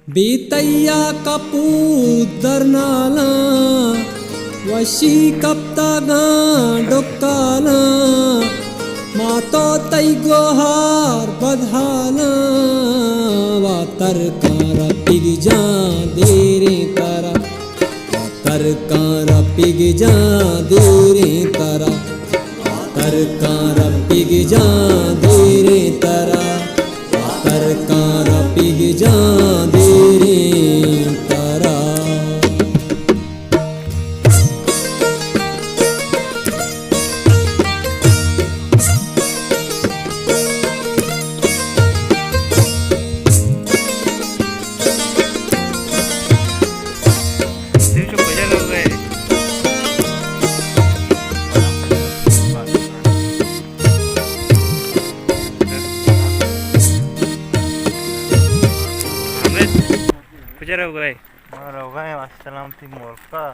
بے تئی ءَ کپوت درنالاں، وشی کپتگاں ڈکالاں، ما تو تئی گوہار بدحالاں، واتر کاں رپیگ جان دیریں ترا، واتر کاں رپیگ جان دیریں ترا، واتر کاں رپیگ جان دیریں ترا، واتر کاں رپیگ جان دیریں ترا۔ کجا روگ ءَ ئے؟ ما روگ ءَ ایں سلامتی ملک ءَ۔ ہاں۔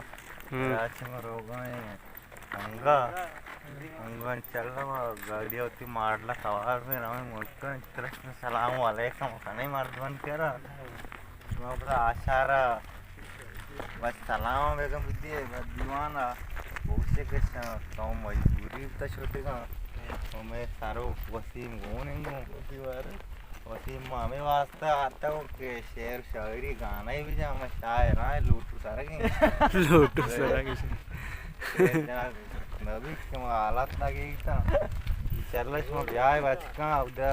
کراچی ما روگ ءَ ایں۔ انگا، انگا انشاءاللہ ما گاڑی ءَ وتی ماڈل ءَ سوار بیں، رویں ملک ءَ۔ انچو سلام علیکم کنیں مردمانی کرا۔ شما پدا آشارا بس سلام بیگم بدیے، بس دیوان ءَ بوشے کہ شما تو مجبوری بوتا شتگاں۔ و مئے سر و وسیم گون انگو۔ وسیم ما ہمے واسطہ آتگ کہ شعر شاعری گانا ہی بجا، ہمے شاعر آئے لوٹو سرگیں۔ لوٹو سرگیں۔ شعر جناب نبی کہ ما حالات نہ گیتا۔ انشاءاللہ شما بیائے بچکاں، اودا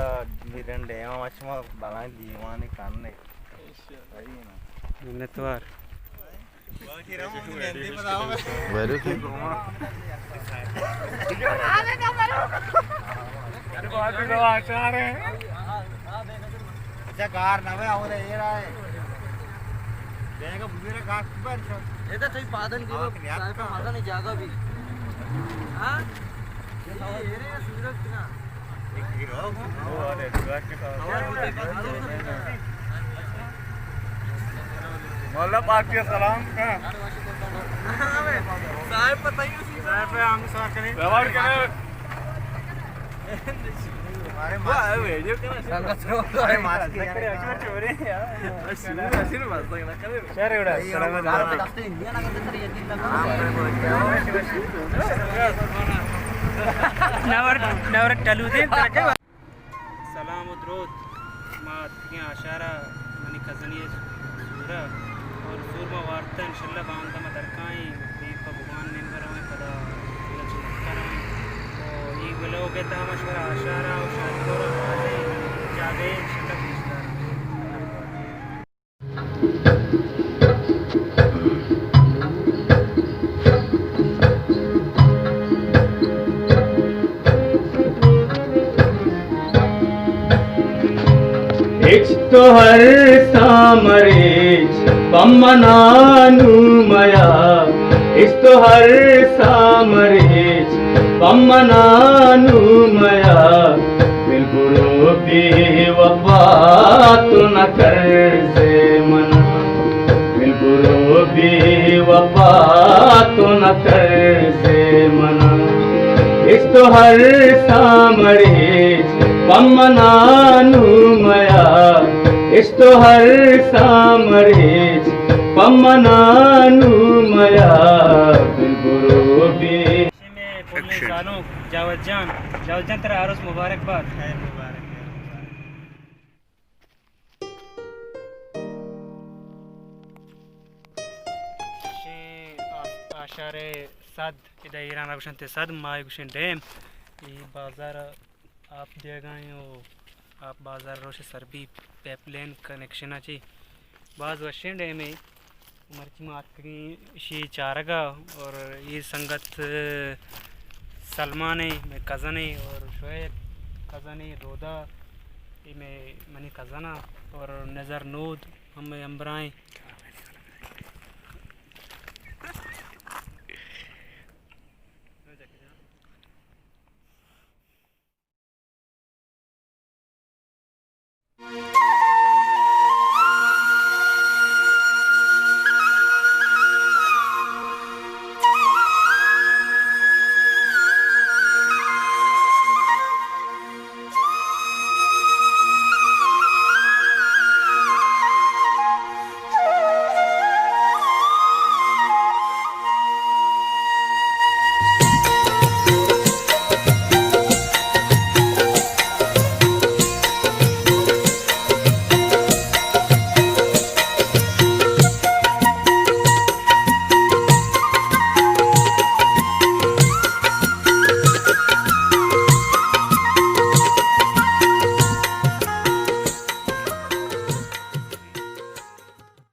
میرن ڈیما شما بلائیں دیوانے کرنے۔ منتوار۔ اچھا، گار نہ ہوئے، آؤ دے، یہ رہا ہے۔ دیکھا، بزرگ گار پر چھو۔ یہ تو تھوڑی پادن کی، آؤ، وہ صاحب کا مزہ نہیں جاگا بھی۔ ہاں؟ یہ، یہ رہے سورج نا۔ مولا پاک کے سلام۔ صاحب پتہ ہی اسی صاحب پہ ہم ساتھ کریں۔ ویوہار کریں۔ ارے ویڈیو کریں۔ نور، نور ٹلو دے ترکے۔ سلام و دروت۔ ما اتکگیں آشارا منی کزنی سورا اور سور ما وارتا، انشاءاللہ باندا ما درکائیں، دیم پہ بگوان نیمگا رویں، پدا سورا چہ مکہ رویں۔ تو ای ولوگ ءِ تہا ما شمارا آشارا و شادی دورا برازیں جاگہے انشاءاللہ پیش داریں۔ ہچ تو ہر سامریچ پمنا نو میا، ہچ تو ہر سامریچ پمنا نو میا، بل برو بے وفا تو نہ کرزے منا، بل برو بے وفا تو نہ کرزے منا۔ اش تو ہر سامریچ پمنا نو میا، اش تو ہر سامریچ پمنا نو میا، بل برو بے۔ میں پونے ایکشن۔ سالوں جاوید جان، جاوید جان ترا عروس مبارک باد۔ خیر مبارک، خیر مبارک۔ شے آ-، آشارے سد، ادا ایران گوشنتے سد، ما گوشن ڈیم۔ ای بازار آپ دیگا ہیں و آپ بازار روش سر بی، پیپ لین کنکشن چی۔ باز وشیں ڈیمے۔ مرچی ما اتکگیں اشی چارگا اور یہ سنگت سلمان ہے، میں کزن ہے، اور شعیب کزن ہے، رودا، یہ میں منی کزن ہے، اور نظر نود ہم میں ہمبراہ ہیں۔